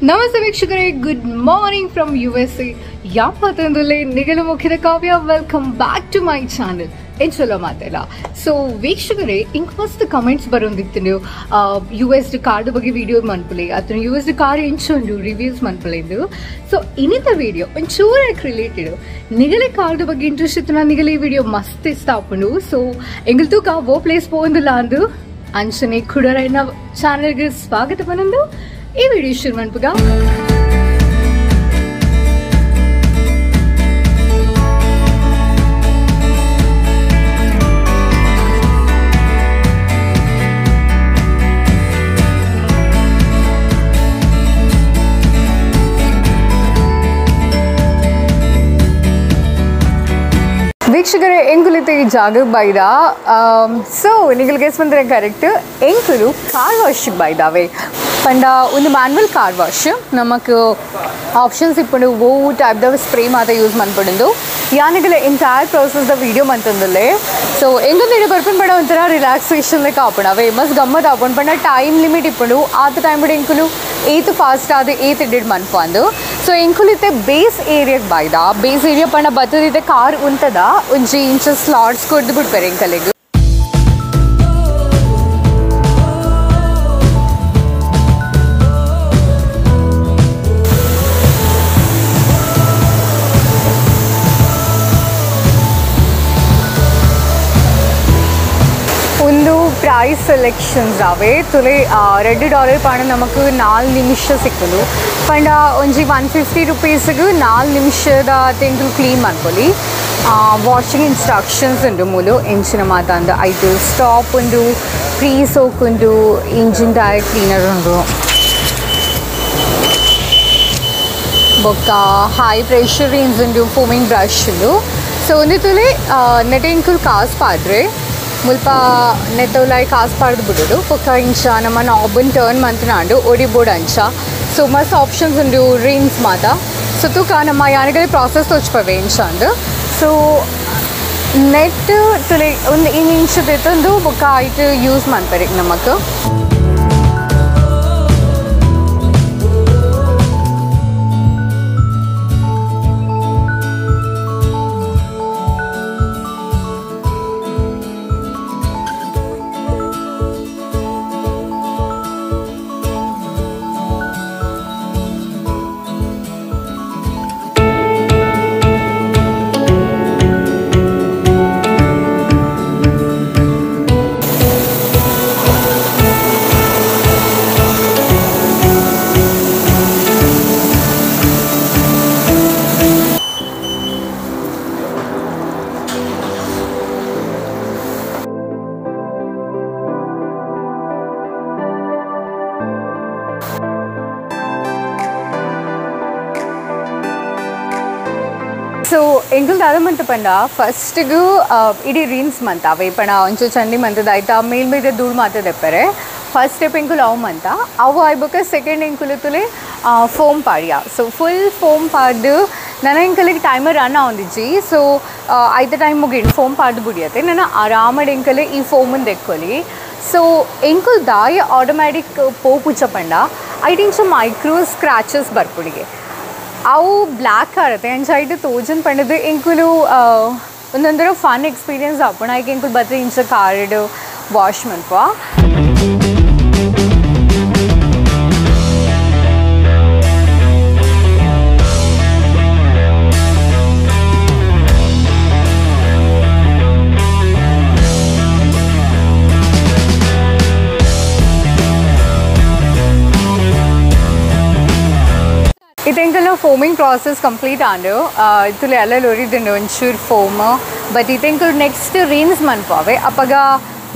ನಮಸ್ತೆ ವೀಕ್ಷಕರೇ, good morning from U S A. ಯಾಪತ್ತೊಂದುಲೆ ನಿಗಲ ಮುಖ್ಯದ Kavya. Welcome back to my channel ಎಂಚಲ ಮಾತೆಲ್ಲ. ಸೊ ವೀಕ್ಷಕರೇ, ಇಂಕ್ ಮಸ್ತ್ ಕಮೆಂಟ್ಸ್ ಬರೋಂದಿತ್ತು ನೀವು ಯು ಎಸ್ ಡಿ ಕಾರ್ದ ಬಗ್ಗೆ ವಿಡಿಯೋ ಮನ್ಪುಲೆ ಅಥವಾ ಯು ಎಸ್ ಡಿ ಕಾರ್ ಎಂಚುಂಡು ರಿವ್ಯೂಸ್ ಮನ್ಪುಲೆಂದು. ಸೊ ಇನ್ನಿತ ವಿಡಿಯೋ ಒಂಚೂರು ರಿಲೇಟೆಡ್ ನಿಗಲೆ ಕಾರ್ದ ಬಗ್ಗೆ ಇಂಟ್ರೆಸ್ಟ್ ಇತ್ತು ನಿಗಲೆ ಈ ವಿಡಿಯೋ ಮಸ್ತ್ ಇಷ್ಟ ಆಪುಂಡು. ಸೊ ಎಂಗಲ್ ತೂಕ ಓ ಪ್ಲೇಸ್ ಪೋಂದುಲ್ಲ ಅಂದು ಅಂಚನೆ ಕುಡರೈನ ಚಾನಲ್ಗೆ ಸ್ವಾಗತ ಬಂದು ಈ ವಿಡಿಯೋ ಶುರು ಮನ್ಪುಗ. ವೀಕ್ಷಕರೇ, ಎಂಕುಲಿತ ಈ ಜಾಗಕ್ಕೆ ಬೈದ. ಸೊ ನಿಗಲ್ ಗೆಸ್ ಬಂದರೆ ಕರೆಕ್ಟ್, ಎಂಕುಲು ಕಾರ್ ವಾಶಿಗೆ ಬೈದಾವೆ. ಪಂಡ ಒಂದು ಮ್ಯಾನ್ಯುವಲ್ ಕಾರ್ ವಾಶ್ ನಮಕ್ ಆಪ್ಷನ್ಸ್ ಇಪ್ಪುಂಡು. ಓ ಟೈಪ್ the spray ಮಾತ ಯೂಸ್ ಮನ್ಪುಂಡು. ಯಾನಿಗಲ ಎಂಟೈರ್ ಪ್ರೋಸೆಸ್ the video ಮಂತಂದಲ್ಲೇ. ಸೊ ಎಂಕುಲು ಬರ್ಪುಂಡು ಪಂಡ ಒಂಥರ ರಿಲ್ಯಾಕ್ಸೇಷನ್ ಲೆಕ್ಕ ಆಪುಂಡು. ಅವೇ ಮಸ್ತ್ ಗಮ್ಮತ್ ಆಪುಂಡು. ಪಂಡ ಟೈಮ್ ಲಿಮಿಟ್ ಇಪ್ಪುಂಡು. ಆತ ಟೈಮ್ ಬಿಡು ಎಂಕುಲು ಏತ್ ಫಾಸ್ಟ್ ಆದ ಏತ್ ಎಡಿಟ್ ಮನ್ಪಂದು. ಸೊ ಎಂಕುಲಿತೆ ಬೇಸ್ ಏರಿಯಾಗೆ ಬೈದ. ಬೇಸ್ ಏರಿಯಾ ಪಂಡ ಬತ್ತದಿತ್ತೆ ಕಾರ್ ಉಂತದ ಒಂಜಿ ಇಂಚ ಸ್ಲಾಟ್ಸ್ ಕೊಡ್ದು ಬಿಡ್ತಾರೆ ಎಂಕಲೆಗ್. ಒಂದು ಪ್ರೈಸ್ ಸೆಲೆಕ್ಷನ್ಸ್ ಅವೆ ತುಲೆ $2 ಪಂಡ ನಮಕ್ 4 ನಿಮಿಷ ಸಿಕ್ಕುಂಡು. ಪಂಡ ಒಂಜಿ 150 ರುಪೀಸ್ಗೆ 4 ನಿಮಿಷದ ತಿಂಗಳು ಕ್ಲೀನ್ ಮನ್ಪೊಲಿ. ವಾಷಿಂಗ್ ಇನ್ಸ್ಟ್ರಕ್ಷನ್ಸ್ ಉಂಡು ಮೂಲು ಎಂಚಿನ ಮಾತಂದು ಐತು ಸ್ಟಾಪ್ ಉಂಡು, ಪ್ರೀ ಸೋಕ್ ಉಂಡು, ಇಂಜಿನ್ ಟೈರ್ ಕ್ಲೀನರ್ ಉಂಡು, ಬೊಕ್ಕ ಹೈ ಪ್ರೆಷರ್ ರಿನ್ಸ್ ಉಂಡು, ಫೋಮಿಂಗ್ ಬ್ರಷ್ ಉಂಡು. ಸೊ ಒಂದು ತುಲೆ ನೆಟೆಂಕುಲ್ ಕಾಸ್ ಪಾಡ್ರೆ ಮುಲ್ಪ ನೆತ್ತೋಲಾಯ್ ಕಾಸ್ ಪಾಡ್ದು ಬಿಡೋಡು. ಬೊಕ್ಕ ಇಂಚ ನಮ್ಮ ನಾಬನ್ ಟರ್ನ್ ಮಂತನಾಂಡು ಒಡಿಬೋಡು ಅಂಚ. ಸೊ ಮಸ್ತ್ ಆಪ್ಷನ್ಸ್ ಉಂಡು ರಿನ್ಸ್ ಮಾತ. ಸೊ ತೂಕ ನಮ್ಮ ಯಾನಿಗಲೆ ಪ್ರಾಸೆಸ್ ತೋಚ್ಪವೆ ಇಂಚ ಅಂದು. ಸೊ ನೆಟ್ ತುಲೆ ಒಂದು ಇನ್ ಇಂಚದೆತ್ತೊಂದು ಬೊಕ್ಕ ಆಯ್ತು ಯೂಸ್ ಮನ್ಪರೆ ನಮಕ್. ಸೊ ಎಂಕುಲು ದಾದ ಮಂತ ಪಂಡ ಫಸ್ಟಿಗೂ ಇಡೀ ರೀನ್ಸ್ ಮಂತ ಅವೇ ಪಂಡ ಒಂಚೂರು ಚಂಡಿ ಮಂತದ ಆಯ್ತಾ ಮೇಲ್ ಮೇಲೆ ಧೂಳು ಮಾತ ದೆಪ್ಪರೆ. ಫಸ್ಟ್ ಸ್ಟೆಪ್ ಎಂಕುಲು ಅವು ಮಂತ ಅವು ಆಯ್ಬೊಕ ಸೆಕೆಂಡ್ ಎಂಕುಲು ತುಲೆ ಫೋಮ್ ಪಾಡಿಯ. ಸೊ ಫುಲ್ ಫೋಮ್ ಪಾಡ್ದು ನನ್ನ ಎಂಕಲಿಗೆ ಟೈಮರ್ ರನ್ ಆವೊಂದಿಜ್ಜಿ. ಸೊ ಐತ ಟೈಮ್ ಮುಗಿಂಡು ಫೋಮ್ ಪಾಡ್ದು ಬುಡಿಯತ್ತೆ ನನ್ನ ಆರಾಮಡ್ ಎಂಕಲೆ ಈ ಫೋಮನ್ನು ದೆಕ್ಕೊಲಿ. ಸೊ ಎಂಕುಲು ದಾಯ ಆಟೋಮ್ಯಾಟಿಕ್ ಪೋಪುಚ ಪಂಡ ಐಟ್ ಇಂಚ ಮೈಕ್ರೋ ಸ್ಕ್ರ್ಯಾಚಸ್ ಬರ್ಪುಡಿಗೆ ಅವು ಬ್ಲ್ಯಾಕ್ ಆರತ್ತೆ. ಅಂಚ ಐಟ್ ತೋಜನ್ ಪಂಡದು ಎಂಕುಲು ಒಂದೊಂದರ ಫನ್ ಎಕ್ಸ್ಪೀರಿಯನ್ಸ್ ಆಪುಂಡು. ಐಕ್ ಎಂಕುಲು ಬತ್ರೆ ಇಂಚ ಕಾರ್ಡ್ ವಾಶ್ ಮನ್ಪ. ಇತೆಂಕಲ್ನ ಫೋಮಿಂಗ್ ಪ್ರಾಸೆಸ್ ಕಂಪ್ಲೀಟ್ ಆಂಡು. ತುಲೆ ಅಲ್ಲ ಲೊರಿದುಂಡು ಒಂಚೂರು ಫೋಮ್. ಬಟ್ ಇತೆಂಕಲ್ ನೆಕ್ಸ್ಟ್ ರೀನ್ಸ್ ಮನ್ಪಾವೆ. ಅಪ್ಪಗ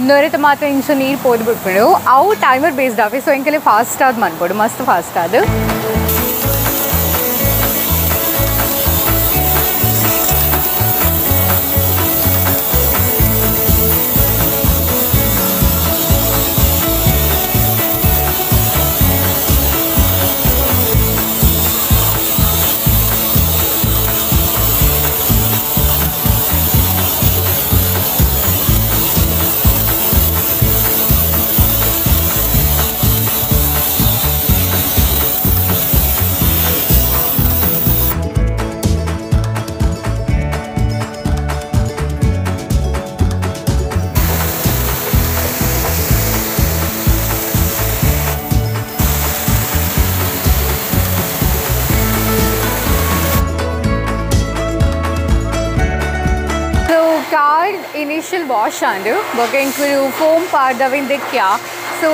ನೊರೆತ ಮಾತ್ರ ಇಂಚ ನೀರು ಪೋದು ಬಿಟ್ಬಿಡು. ಅವು ಟೈಮರ್ ಬೇಸ್ಡ್ ಆವೆ. ಸೊ ಎಂಕಲೆ ಫಾಸ್ಟ್ ಆದ್ ಮನ್ಪೊಡು, ಮಸ್ತ್ ಫಾಸ್ಟ್ ಆದ್. ಇನಿಷಿಯಲ್ ವಾಶ್ ಆಂಡು ಬೊಕ ಎಂಕುಲು ಫೋಮ್ ಪಾಡ್ದವಿನ್ ದೆಕ್ಕ್ಯ ಸೊ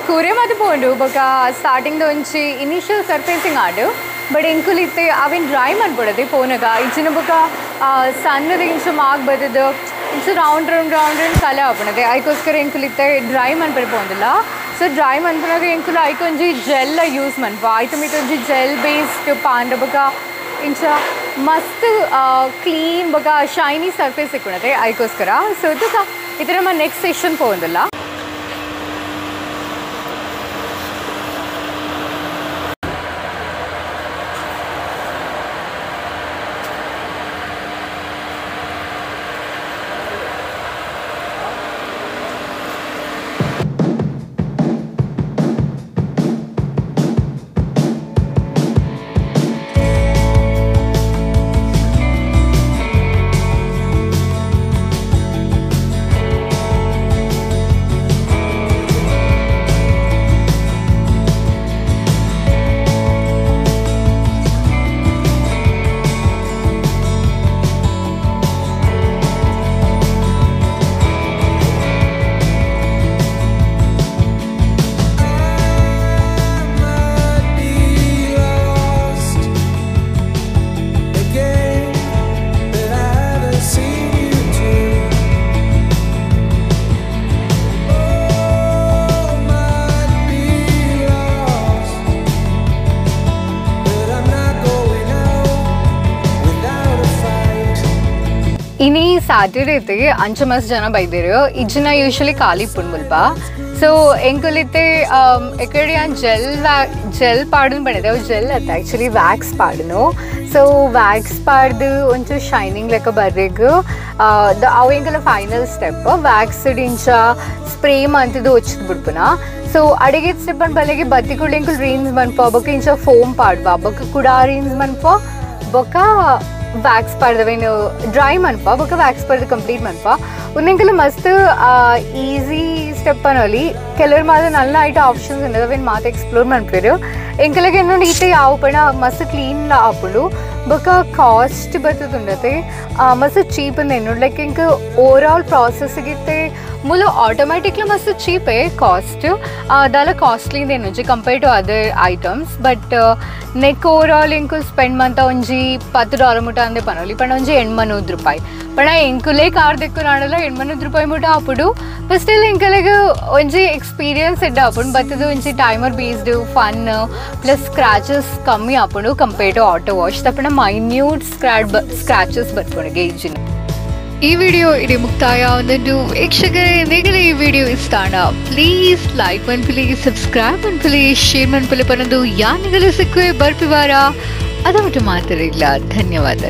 ಕುರೆ ಮಾತ ಪೋಂಡು ಬೊಕ ಸ್ಟಾರ್ಟಿಂಗ್ ಒಂಜಿ ಇನಿಷಿಯಲ್ ಸರ್ಫೇಸಿಂಗ್ ಆಂಡು ಬಟ್ ಎಂಕುಲು ಇತ್ತೆ ಅವಿನ್ ಡ್ರೈ ಮನ್ಪೊಡತೆ ಪೋನಗ ಇಚ್ಚಿನ ಬೊಕ ಸಣ್ಣದ ಇಂಚ ಮಾರ್ಕ್ ಬತ್ತದು ಇಂಚ ರೌಂಡ್ ರೌಂಡ್ ರೌಂಡ್ ರೌಂಡ್ ಕಲೆ ಆಪುನತೆ ಐಕೋಸ್ಕರ ಎಂಕುಲು ಇತ್ತೆ ಡ್ರೈ ಮನ್ಪರೆ ಪೋಂದಿಲ್ಲ ಸೊ ಡ್ರೈ ಮನ್ಪುನಗ ಎಂಕುಲು ಐಕೊಂಜಿ ಜೆಲ್ ಯೂಸ್ ಮನ್ಪ ಐತ ಮಿತ್ತ್ ಒಂಜಿ ಜೆಲ್ ಬೇಸ್ಡ್ ಪಾಂಡ ಬೊಕ ಇಂಚ ಮಸ್ತ್ ಕ್ಲೀನ್ ಬೊಕ ಶೈನಿ ಸರ್ಫೇಸ್ ಸಿಕ್ಕುನತೆ ಐಕೋಸ್ಕರ ಸೊ ತುಕ ಇತ್ತೆ ನಮ್ಮ ನೆಕ್ಸ್ಟ್ ಸೆಷನ್ ಪೋಂದಿಲ್ಲ. ಇನಿ ಸ್ಯಾಟರ್ಡೇ ಇತ್ತೆ ಅಂಚ ಮಸ್ತ್ ಜನ ಬೈದೇರು ಇಜ್ಜಿನ ಯೂಶ್ವಲಿ ಖಾಲಿ ಇಪ್ಪುಂಡು ಮುಲ್ಪ ಸೊ ಎಂಕುಲಿತ್ತೆ ಎಕಡೆ ಜೆಲ್ ಜೆಲ್ ಪಾಡುನು ಪಂಡಿದೆ ಅವು ಜೆಲ್ ಅತ್ತ ಆ್ಯಕ್ಚುಲಿ ವ್ಯಾಕ್ಸ್ ಪಾಡುನು ಸೊ ವ್ಯಾಕ್ಸ್ ಪಾಡ್ದು ಒಂಚೂರು ಶೈನಿಂಗ್ ಲೆಕ್ಕ ಬರ್ರೆಗ್ ಅವು ಎಂಕಲ ಫೈನಲ್ ಸ್ಟೆಪ್ ವ್ಯಾಕ್ಸ್ ಇಂಚ ಸ್ಪ್ರೇ ಮಂತದ್ದು ಒಚ್ಚಿದ್ ಬಿಡ್ಪುನ ಸೊ ಅಡಿಗೆ ಸ್ಟೆಪ್ ಅನ್ ಬಲೆಗೆ ಬತ್ತಿ ಕೂಡ ಎಂಕುಲು ರೀನ್ಸ್ ಮನ್ಪ ಬೊಕ ಇಂಚ ಫೋಮ್ ಪಾಡ್ವ ಬೊಕ ಕುಡ ರೀನ್ಸ್ ಮನ್ಪ ಬೊಕ ವ್ಯಾಕ್ಸ್ ಪಾಡ್ದವೇನು ಡ್ರೈ ಮನ್ಪ ಬೊಕ ವ್ಯಾಕ್ಸ್ ಪಾಡ್ದು ಕಂಪ್ಲೀಟ್ ಮನ್ಪ ಒಂದೆಂಕಲ ಮಸ್ತ್ ಈಸಿ ಸ್ಟೆಪ್ ಅನ್ನೋಲಿ ಕೆಲವರು ಮಾತ್ರ ನಲ್ಲ ಐಟ ಆಪ್ಷನ್ಸ್ ಉಂಡು ಅವೇನು ಮಾತು ಎಕ್ಸ್ಪ್ಲೋರ್ ಮನ್ಪೇರು ಎಂಕಲಗೆ ಇನ್ನೊಂದು ಈತ ಯಾವ ಪಣ ಮಸ್ತ್ ಕ್ಲೀನ್ ಆಪುಂಡು ಬೊಕ ಕಾಸ್ಟ್ ಬರ್ತದುಂಡತೆ ಮಸ್ತ್ ಚೀಪ್ ಅಂದ ಎನ್ನುಂಡು ಲೈಕ್ ಎಂಕ್ ಓವರ್ ಆಲ್ ಪ್ರಾಸೆಸ್ಗಿತ್ತೆ ಮೂಲು ಆಟೋಮ್ಯಾಟಿಕ್ಲಿ ಮಸ್ತ್ ಚೀಪೇ ಕಾಸ್ಟ್ ದಾಲ ಕಾಸ್ಟ್ಲಿ ಎನ್ನುಂಜಿ compare to other items but neck overall ಎಂಕುಲು ಸ್ಪೆಂಡ್ ಮಂತ ಒಂಜಿ $10 ಮುಟ ಅಂದೆ ಪನೋಲಿ ಪಂಡ ಒಂಜಿ 800 ರೂಪಾಯಿ ಪಂಡ ಎಂಕುಲೇ ಕಾರ್ ದೆಕ್ಕು ನಾಡಲ 800 ರೂಪಾಯಿ ಮುಟ ಆಪುಡು ಬಟ್ ಸ್ಟಿಲ್ ಎಂಕಲೆಗ್ ಒಂಜಿ ಎಕ್ಸ್ಪೀರಿಯನ್ಸ್ ಎಡ್ಡೆ ಆಪುಂಡು ಬತ್ತದು ಒಂಜಿ timer based fun plus scratches ಕಮ್ಮಿ ಆಪುಂಡು ಕಂಪೇರ್ ಟು ಆಟೋ ವಾಶ್ ತಪ್ಪಣ ಮೈನ್ಯೂಟ್ ಸ್ಕ್ರಾಚಸ್ ಬರ್ಪುಂಡು ಗೇಜಿನ. ಈ ವಿಡಿಯೋ ಇಡೀ ಮುಕ್ತಾಯ ಒಂದೊಂದು ವೀಕ್ಷಕರೇ ನಿಗಲೇ ಈ ವಿಡಿಯೋ ಇಷ್ಟ ಪ್ಲೀಸ್ ಲೈಕ್ ಮನ್ಪುಲಿ ಸಬ್ಸ್ಕ್ರೈಬ್ ಮನ್ಪುಲಿ ಶೇರ್ ಮನ್ಪುಲಿ ಪನ್ನೊಂದು ಯಾನಿಗಲು ಸಿಕ್ಕುವೆ ಬರ್ಪಿವಾರ ಅದೊಟ್ಟು ಮಾತ್ರ ಇಲ್ಲ. ಧನ್ಯವಾದ.